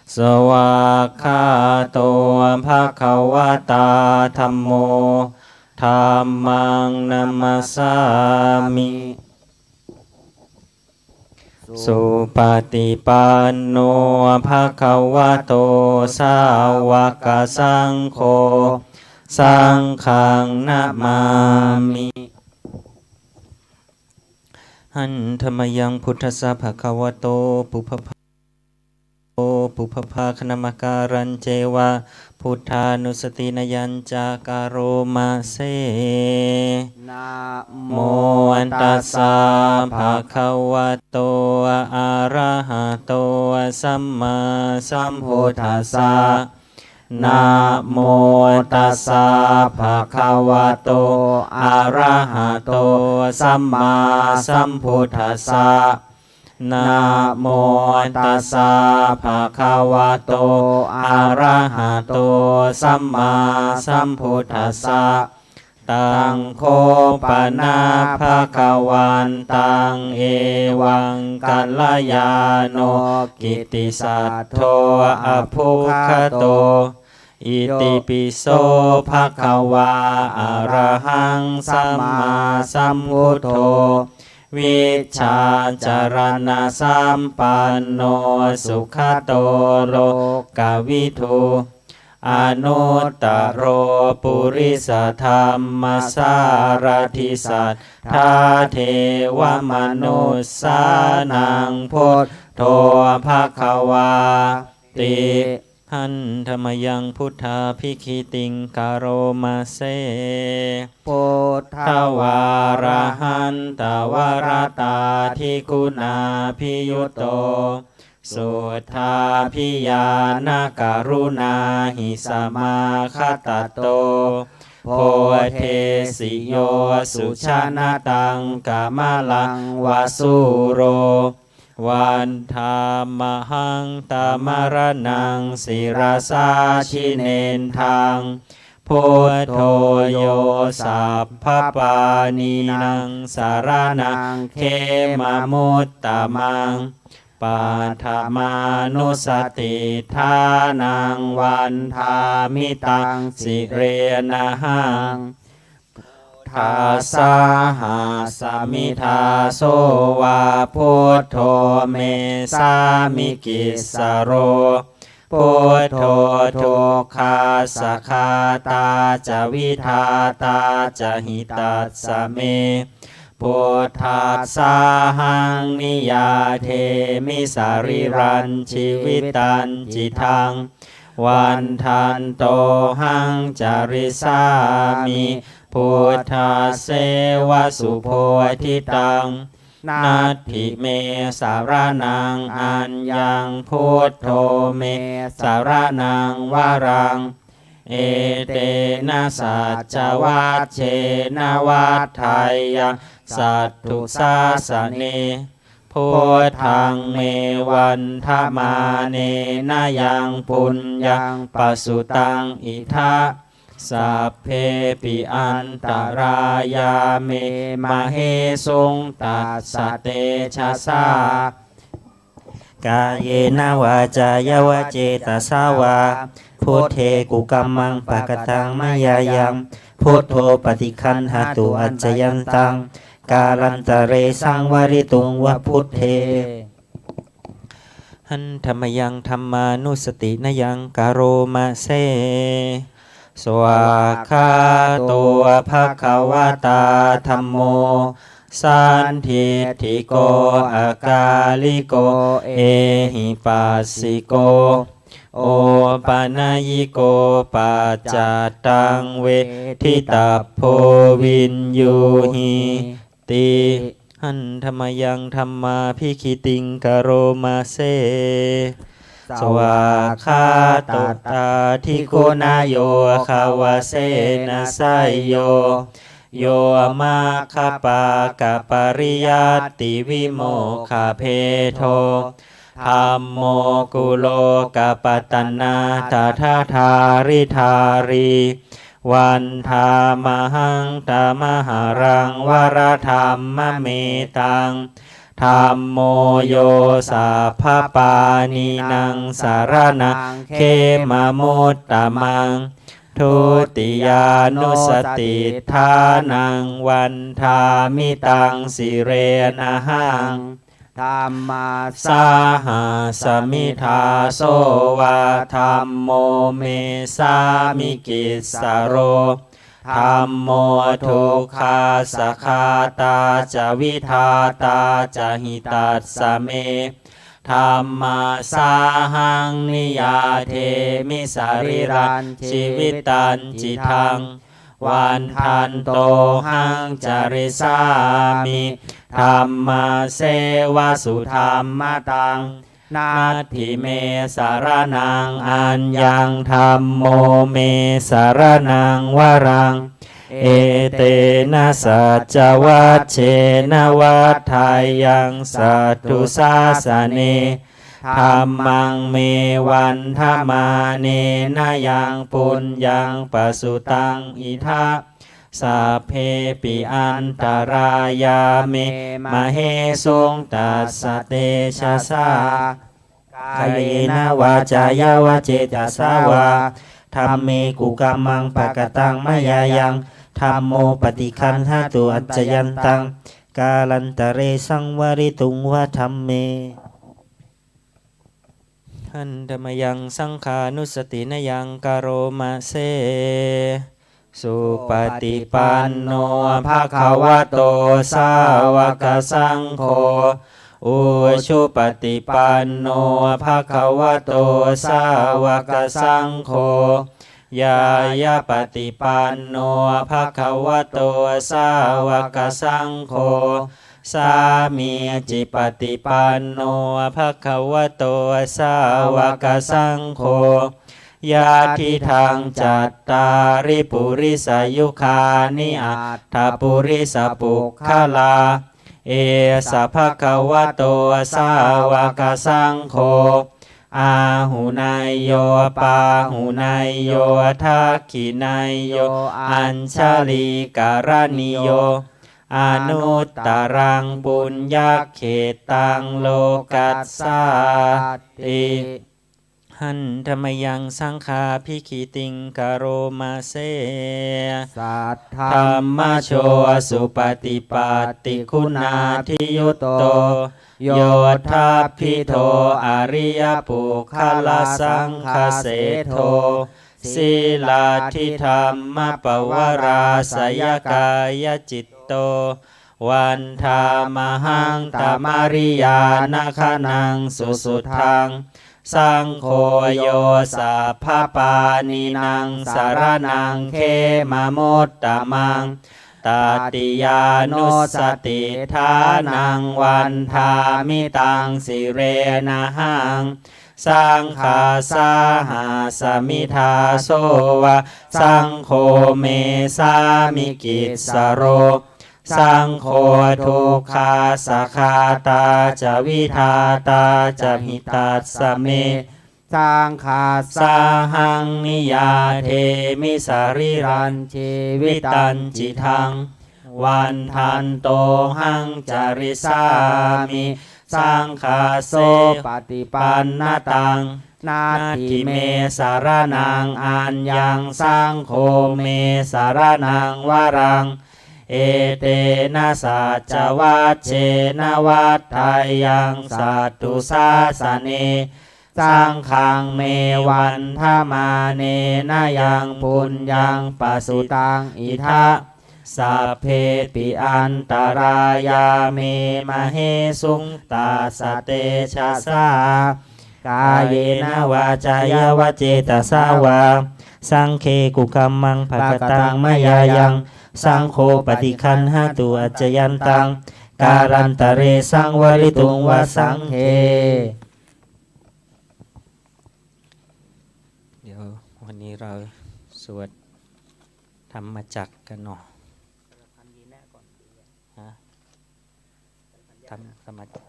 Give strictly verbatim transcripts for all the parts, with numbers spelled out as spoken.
Svākkhāto bhagavatā dhammo, dhammaṃ namassāmi. Supaṭipanno bhagavato sāvakasaṅgho, saṅghaṃ namāmi. Handa mayaṃ buddhassa bhagavato pubbabhā- pubbabhāganamakārañceva buddhānussatinayañca karoma se. Namo tassa bhagavato arahato sammāsambuddhassa. Namo tassa bhagavato arahato sammāsambuddhassa. Namo tassa bhagavato arahato sammāsambuddhassa. Taṃ kho pana bhagavantaṃ evaṃ kalyāṇo kittisaddo abbhuggato. Itipi so bhagavā arahaṃ sammāsambuddho vijjācaraṇasampanno sugato lokavidū anuttaro purisadammasārathi satthā devamanussānaṃ buddho bhagavāti. Handa mayaṃ buddhābhigītiṃ karoma se. Buddhavārahantavaratādiguṇābhiyutto suddhābhiñāṇakaruṇāhi samāgatatto bodhesi yo sujanataṃ kamalaṃva sūro vandāmahaṃ tamaraṇaṃ sirasā jinendaṃ. Buddho yo sabbapāṇīnaṃ saraṇaṃ khemamuttamaṃ paṭhamānussatiṭṭhānaṃ vandāmi taṃ sirenahaṃ. Buddhassāhasmi dāso va buddho me sāmikissaro. Buddho dukkhassa ghātā ca vidhātā ca hitassa me. Buddhassāhaṃ niyyādemi sarīrañjīvitañcidaṃ. Vandantohaṃ carissāmi buddhasseva subodhitaṃ. Natthi me saraṇaṃ aññaṃ buddho me saraṇaṃ varaṃ. Etena saccavajjena vaḍḍheyyaṃ satthu sāsane. Buddhaṃ me vandamānena yaṃ puññaṃ pasutaṃ idha sabbepi antarāyā me māhesuṃ tassa tejasā. Kāyena vācāya va cetasā vā buddhe kukammaṃ pakataṃ mayā yaṃ buddho paṭiggaṇhatu accayantaṃ kālantare saṃvarituṃ va buddhe. Handa mayaṃ dhammānussatinayaṃ karoma se. Svākkhāto bhagavatā dhammo sandiṭṭhiko akāliko ehipassiko opanayiko paccattaṃ veditabbo viññūhī ti. Handa mayaṃ dhammābhigītiṃ karoma se. Svākkhātatādiguṇayogavasena seyyo yo maggapākapariyattivimokkhabhedo dhammo kulokapatanā tadadhāridhārī vandāmahaṃ tamaharaṃ varadhammametaṃ. Dhammo yo sabbapāṇīnaṃ saraṇaṃ khemamuttamaṃ. Dutiyānussatiṭṭhānaṃ vandāmi taṃ sirenahaṃ. Dhammassāhasmi dāso va, dhammo me sāmikissaro. Dhammo dukkhassa ghātā ca, vidhātā ca hitassa me. Dhammassāhaṃ niyyādemi sarīrañjīvitañcidaṃ. Vandantohaṃ carissāmi dhammasseva sudhammataṃ. Natthi me saraṇaṃ aññaṃ, dhammo me saraṇaṃ varaṃ. Etena saccavajjena vaḍḍheyyaṃ satthu sāsane. Dhammaṃ me vandamānena yaṃ puññaṃ pasutaṃ idha, sabbepi antarāyā me māhesuṃ tassa tejasā. Kāyena vācāya va cetasā vā, dhamme kukammaṃ pakataṃ mayā yaṃ, dhammo paṭiggaṇhatu accayantaṃ, kālantare saṃvarituṃ va dhamme. Handa mayaṃ saṅghānussatinayaṃ karoma se. Supaṭipanno bhagavato sāvakasaṅgho, ujupaṭipanno bhagavato sāvakasaṅgho, ñāyapaṭipanno bhagavato sāvakasaṅgho, sāmīcipaṭipanno bhagavato sāvakasaṅgho, yadidaṃ cattāri purisayugāni aṭṭha purisapuggalā, esa bhagavato sāvakasaṅgho, āhuneyyo pāhuneyyo dakkhiṇeyyo añjalikaraṇīyo, anuttaraṃ puññakkhettaṃ lokassāti. Handa mayaṃ saṅghābhigītiṃ karoma se. Saddhammajo supaṭipattiguṇādiyutto, yoṭṭhabbidho ariyapuggalasaṅghaseṭṭho, sīlādidhammapavarāsayakāyacitto, vandāmahaṃ tamariyāna gaṇaṃ susuddhaṃ. Saṅgho yo sabbapāṇīnaṃ saraṇaṃ khemamuttamaṃ, tatiyānussatiṭṭhānaṃ vandāmi taṃ sirenahaṃ. Saṅghassāhasmi dāso va, saṅgho me sāmikissaro. Saṅgho dukkhassa ghātā ca, vidhātā ca hitassa me. Saṅghassāhaṃ niyyādemi sarīrañjīvitañcidaṃ. Vandantohaṃ carissāmi saṅghassopaṭipannataṃ. Natthi me saraṇaṃ aññaṃ, saṅgho me saraṇaṃ varaṃ. Etena saccavajjena vaḍḍheyyaṃ satthu sāsane. Saṅghaṃ me vandamānena yaṃ puññaṃ pasutaṃ idha, sabbepi antarāyā me māhesuṃ tassa tejasā. Kāyena vācāya va cetasā vā, saṅghe kukammaṃ pakataṃ mayā yaṃ, saṅgho paṭiggaṇhatu accayantaṃ, kālantare saṃvarituṃ va saṅghe. เดี๋ยววันนี้เราสวดธรรมจักรกันเนาะ ฮะ ธรรม- ธรรมจักร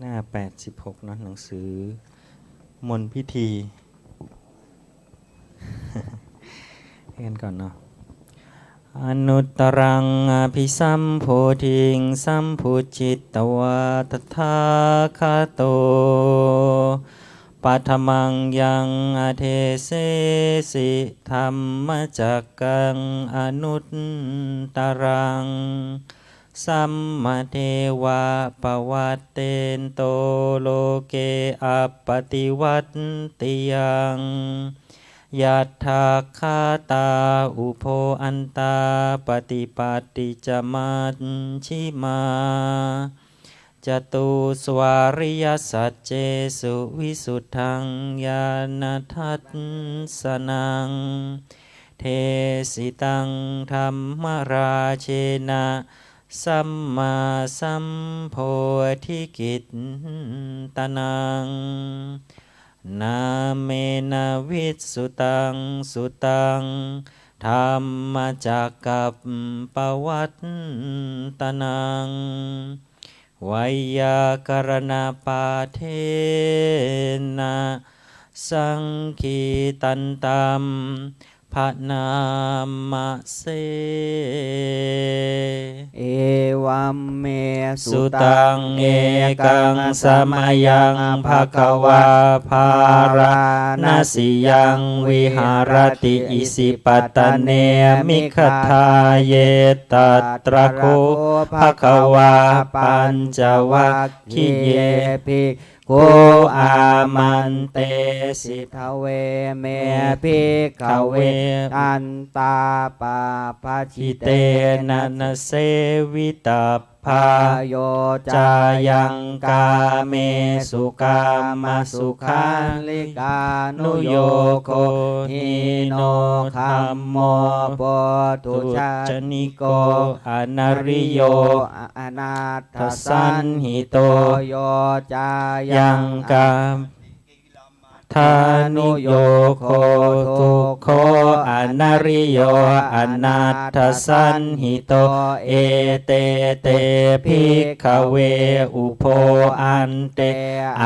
หน้าแปดสิบหกเนาะ หนังสือมนต์พิธี กันก่อนเนาะ Anuttaraṃ abhisambodhiṃ sambujjhitvā tathāgato paṭhamaṃ yaṃ adesesi dhammacakkaṃ anuttaraṃ sammadevappavatthento loke appaṭivattiyaṃ. Yatthākkhātā ubho antā paṭipatti ca majjhimā, catusvāriyasaccesu visuddhaṃ ñāṇadassanaṃ, desitaṃ dhammarājena sammāsambodhikittanaṃ. Nāmena vissutaṃ suttaṃ dhammacakkappavattanaṃ, veyyākaraṇapāṭhena saṅgītantam bhaṇāma se. Evaṃ me sutaṃ ekaṃ samayaṃ bhagavā bārāṇasiyaṃ viharati isipatane migadāye. Tatra kho bhagavā pañcavag giye bhikkhū āmantesi: Dveme, bhikkhave, antā pabbajitena na sevitabbā. Yo cāyaṃ kāmesu kāmasukhallikānuyogo hīno gammo pothujjaniko anariyo anatthasañhito, yo cāyaṃ kāmatthanuyogo dukkho anariyo anatthasañhito. Ete te, bhikkhave, ubho ante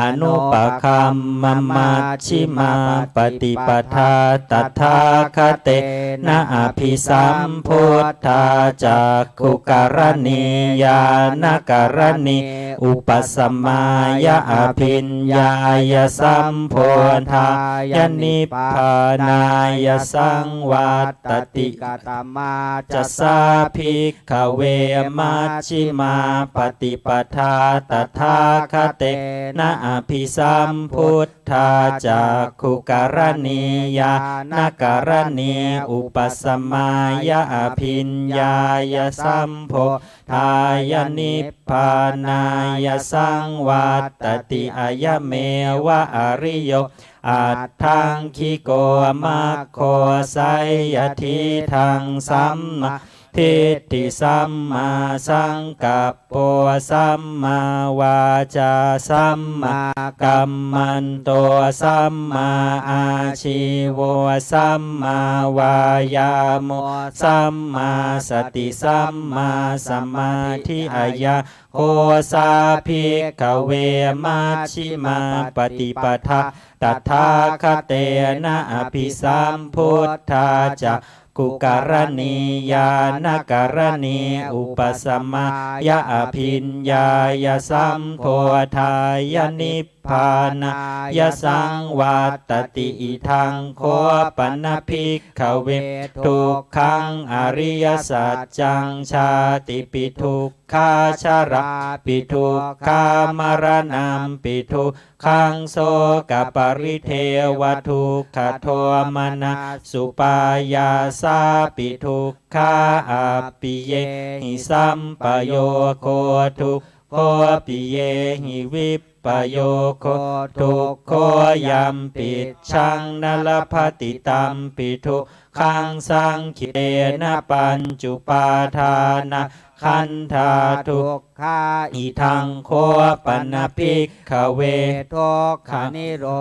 anupagamma majjhimā paṭipadā tathāgatena abhisambuddhā cakkhukaraṇī ñāṇakaraṇī upasamāya abhiññāya sambodhāya nibbānāya saṃvattati. Katamā ca sā, bhikkhave, majjhimā paṭipadā tathāgatena abhisambuddhā cakkhukaraṇī ñāṇakaraṇī upasamāya abhiññāya sambodhāya nibbānāya saṃvattati? Ayameva ariyo aṭṭhaṅgiko maggo, seyyathīdaṃ: sammādiṭṭhi sammāsaṅkappo sammāvācā sammākammanto sammāājīvo sammāvāyāmo sammāsati sammāsamādhi. Ayaṃ kho sā, bhikkhave, majjhimā paṭipadā tathāgatena abhisambuddhā cakkhukaraṇī ñāṇakaraṇī upasamāya abhiññāya sambodhāya nibbānāya saṃvattati. Idaṃ kho pana, bhikkhave, dukkhaṃ ariyasaccaṃ: jātipi dukkhā jarāpi dukkhā maraṇampi dukkhaṃ sokaparidevadukkhadomanassupāyāsāpi dukkhā appiyehi sampayogo dukkho piyehi vippayogo dukkho yampicchaṃ na labhati tampi dukkhaṃ saṅkhittena pañcupādānakkhandhā dukkhā. Idaṃ kho pana, bhikkhave, dukkhanirodho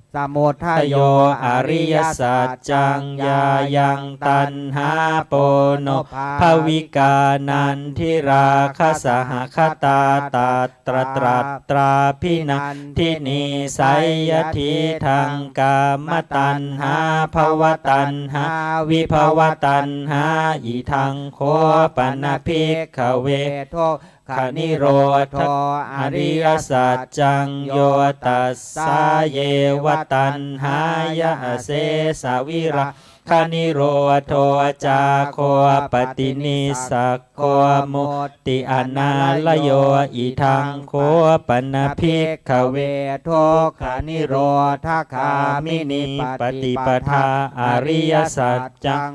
samudayo ariyasaccaṃ, yāyaṃ taṇhā ponobbhavikā nandirāgasahagatā, tatra tatrābhinandinī seyyathīdaṃ: kāmataṇhā bhavataṇhā vibhavataṇhā. Idaṃ kho pana, bhikkhave, dukkhanirodho ariyasaccaṃ, yo tassāyeva taṇhāya asesavirāganirodho cāgo paṭinissaggo mutti anālayo. Idaṃ kho pana, bhikkhave, dukkhanirodhagāminī paṭipadā ariyasaccaṃ,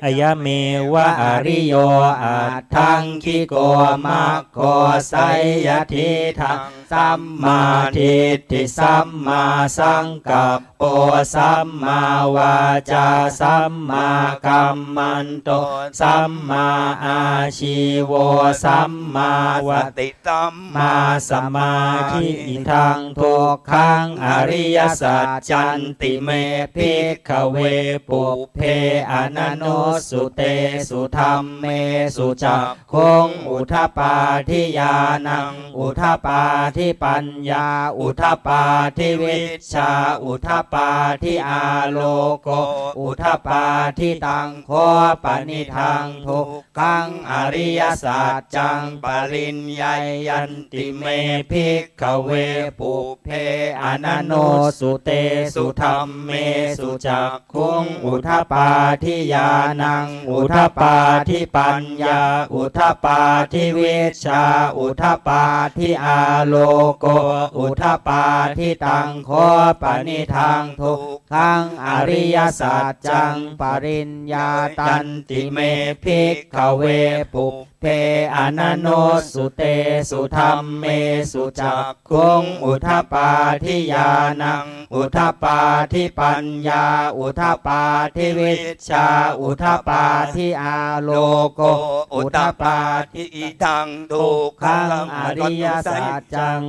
ayameva ariyo aṭṭhaṅgiko maggo, seyyathīdaṃ: sammādiṭṭhi sammāsaṅkappo sammāvācā sammākammanto sammāājīvo sammāsati sammāsamādhi. Idaṃ dukkhaṃ ariyasaccanti me, bhikkhave, pubbe ananussutesu dhammesu cakkhuṃ udapādi, ñāṇaṃ udapādi, paññā udapādi, vijjā udapādi, āloko udapādi. Taṃ kho panidaṃ duk khaṃ ariyasaccaṃ pariññeyyanti me, bhikkhave, pubbe ananussutesu dhammesu cakkhuṃ udapādi, ñāṇaṃ udapādi, paññā udapādi, vijjā udapādi, āloko udapādi. Taṃ kho panidaṃ duk khaṃ ariyasaccaṃ pariññātanti me, bhikkhave, pubbe ananussutesu dhammesu cakkhuṃ udapādi, ñāṇaṃ udapādi, paññā udapādi, vijjā udapādi, āloko udapādi. Idaṃ dukkhaṃ ariyasaccaṃ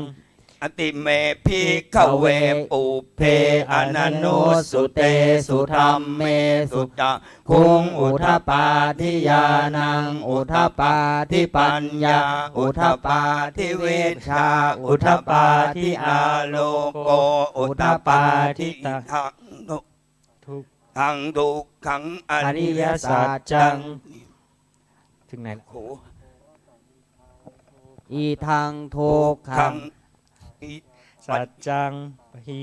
ati me, bhikkhave, pubbe ananussutesu dhammesu cakkhuṃ udapādi, ñāṇaṃ udapādi, paññā udapādi, vijjā udapādi, āloko udapādi. Idaṃ dukkhaṃ ariyasaccaṃ. ถึงไหน โอ้โห Idaṃ dukkhaṃ saccaṃ pahi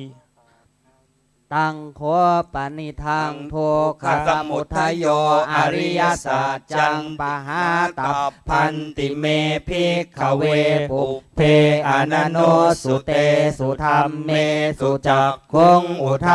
taṃ kho panidaṃ dukkhasamudayo ariyasaccaṃ pahātabbanti me, bhikkhave, pubbe ananussutesu dhammesu cakkhuṃ uda